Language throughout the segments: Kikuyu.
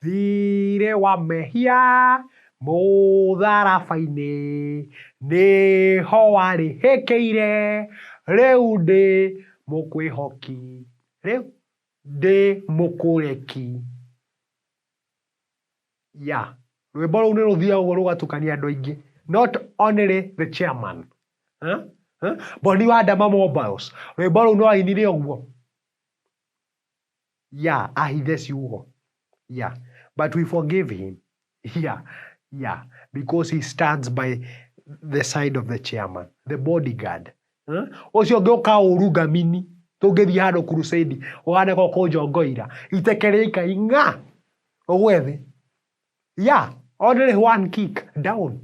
Thirĩ wa mehia mũtharaba-inĩ nĩho warĩhĩkĩire, rĩu ndĩ mũkwĩhoki, rĩu ndĩ mũkũreki. Yeah, rwĩmbo rũu nĩ rũthiaga ũguo rũgatukania andũ aingĩ, not only the chairman. Huh? Huh? Boni wa Dama Mobiles, rwĩmbo rũu no ainire ũguo. Yeah, ahithe ciugo. Yeah, but we forgive him. Yeah, yeah, because he stands by the side of the chairman, the bodyguard. Huh? Ũcio ũngĩ ũka ũru ngamini tũngĩthiĩ handũ crusade ũhane ko kũnjongoira iteke rĩa ikai ng'a ũgwe thĩ. Yeah, only one kick down.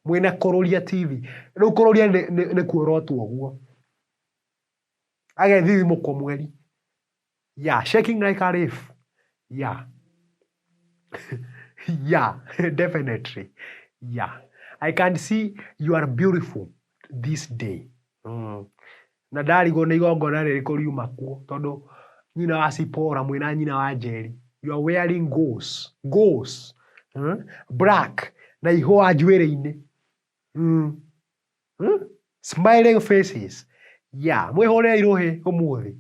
Mwĩna kũrũria TV. Rĩu kũrũria nĩ kuorotwo ũguo. Agethithimũkwo mweri. Yeah, shaking like a leaf. Yeah. Yeah, definitely. Yeah. I can see you are beautiful this day. Na ndarigwo nĩ igongona rĩrĩkũ riuma kuo tondũ nyina wa Sipora mwĩna nyina wa Njeri. You are wearing gauze. Gauze. Black. Na ihũa njuĩrĩ-inĩ. Smiling faces. Yeah, mwĩhũrĩre irũhĩ ũmũthĩ.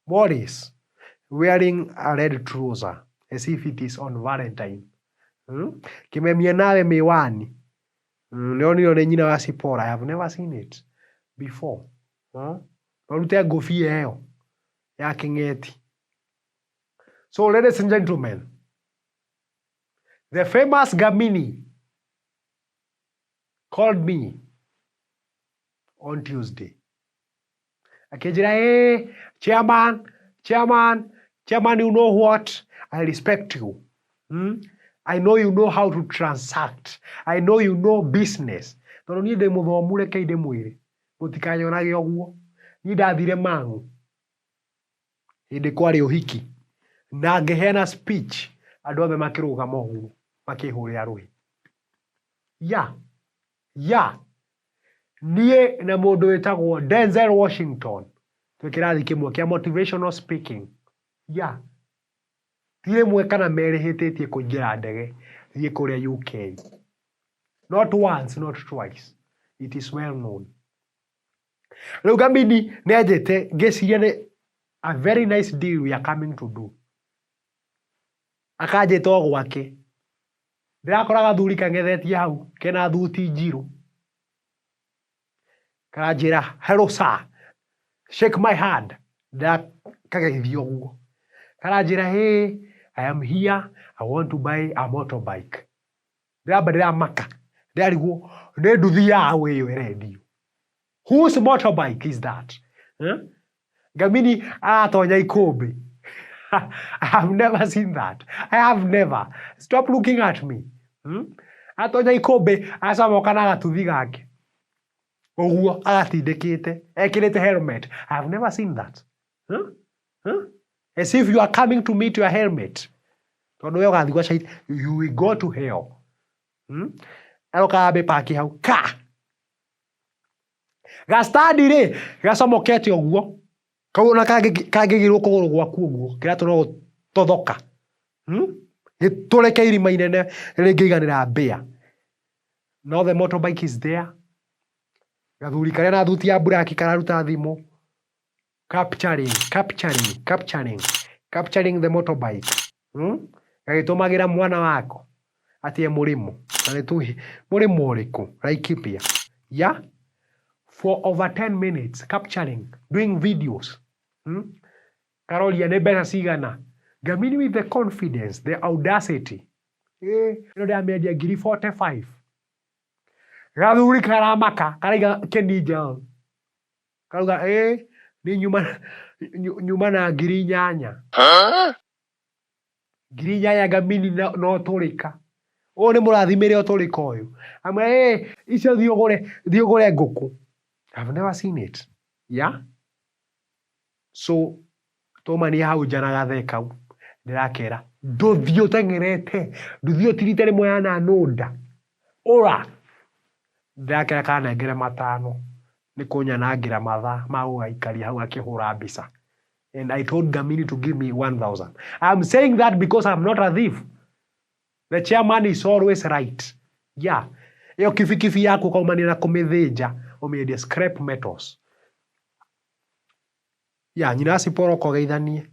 Morris wearing a red trouser as if it is on Valentine. Kimemia nawe miwani. Nĩonire nĩ nyina wa Sipora. I have never seen it before. Norute ngũbia ĩyo ya kĩng'eti. So ladies and gentlemen, the famous Gamini called me on Tuesday. Akĩnjĩra, hey, chairman, chairman, chairman, you know what? I respect you. I know you know how to transact. I know you know business. Tondũ niĩ ndĩ mũthomu rekei ndĩmwĩre. Mũtikanyonage ũguo. Niĩ ndathire Mang'u hĩndĩ kwarĩ ũhiki na ngĩheana speech andũ othe makĩrũgama ũguo makĩhũrĩra rũhĩ. Yeah, yeah. Niĩ na mũndũ wĩtagwo Denzel Washington twĩ kĩrathi kĩmwe kĩa motivational speaking. Yeah. Ti rĩmwe kana merĩ hĩtĩtie kũingĩra ndege thiĩ kũrĩa UK. Not once, not twice. It is well known. Rĩu Gamini nĩanjĩte ngĩciria nĩ a very nice deal we are coming to do. Akanjĩta o gwake. Ndĩrakora gathuri kang'ethetie hau kena thuti njirũ. Karanjĩra, hello sir, shake my hand. Ndĩrakageithia ũguo. Karanjĩra, hey, I am here, I want to buy a motorbike. Ndĩramba ndĩramaka. Ndĩrarigwo nĩ nduthi yaũ ĩyo ĩrendio. Whose motorbike is that? Huh? Gamini aratonya ikũmbĩ. I have never seen that. I have never. Stop looking at me. Atonya ikũmbĩ acomoka na gatuthi gake. Ũguo agatindĩkĩte ekĩrĩte helmet. I have never seen that. Huh? Huh? As if you are coming to meet your helmet. Tondũ we ũgathiĩ gwa shaitani, you will go to hell. Aroka ambe paki hau. Ka! Gastandi rĩ, gacomokete ũguo. Kau ona kangĩgirwo kũgũrũ gwaku ũguo, kĩratũ no gũtothoka. Gĩtũrĩke irima inene rĩngĩiganĩra mbĩa. No the motorbike is there. Gathuri karĩa na thuti ya black kararuta thimũ. Capturing, capturing, capturing, capturing the motorbike. Gagĩtũmagĩra mwana wako atĩ e mũrĩmo. Na nĩ tũĩ mũrĩmo ũrĩkũ? Laikipia. Yeah? For over 10 minutes capturing, doing videos. Karoria nĩ mbeca cigana. Gamini with the confidence, the audacity. Ĩno ndĩramĩendia ngiri 45. Gathuri karamaka, karaiga kĩninja. Karauga, nĩ nyuma na ngiri inyanya. Ngiri inyanya Gamini no tũrĩka. Ũyũ nĩ mũrathimĩre ũtũrĩka ũyũ. Amwe, icio thiĩ ũgũre ngũkũ. I've never seen it. Yeah? So, twaumania hau nja na gathee kau, ndĩrakera, ndũthiĩ ũteng'erete, ndũthiĩ ũtirite rĩmwe ya nanũnda. Ũra! Ndĩrakera kanengere matano nĩ kũnyanangĩra mathaa ma gũgaikaria hau gakĩhũra mbica. And I told Gamini to give me 1,000. I'm saying that because I'm not a thief. The chairman is always right. Yeah. Ĩyo kibikibi yaku ũkaumania na kũmĩthĩnja ũmĩendie scrap metals. Yeah, nyina Siporo kogeithanie.